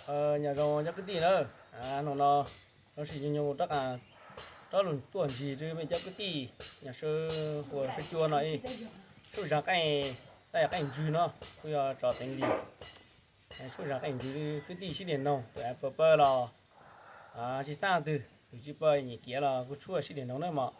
Nyob zoo cov kwv tij na, hnub no zoo siab nyob zoo rov qab, rov lug tuaj ntsib mej cov kwv tij, nyob sab, ua sab cua no ib, sub zag qeej, tab yog qeej ntswg no, kuj yog tso teev li, sub zag qeej ntswg kwv tij sib deg noog, pab pab los tsis xav twg, tus tsis pab nyiam kev los kuj tshuaj sib deg noog na mog.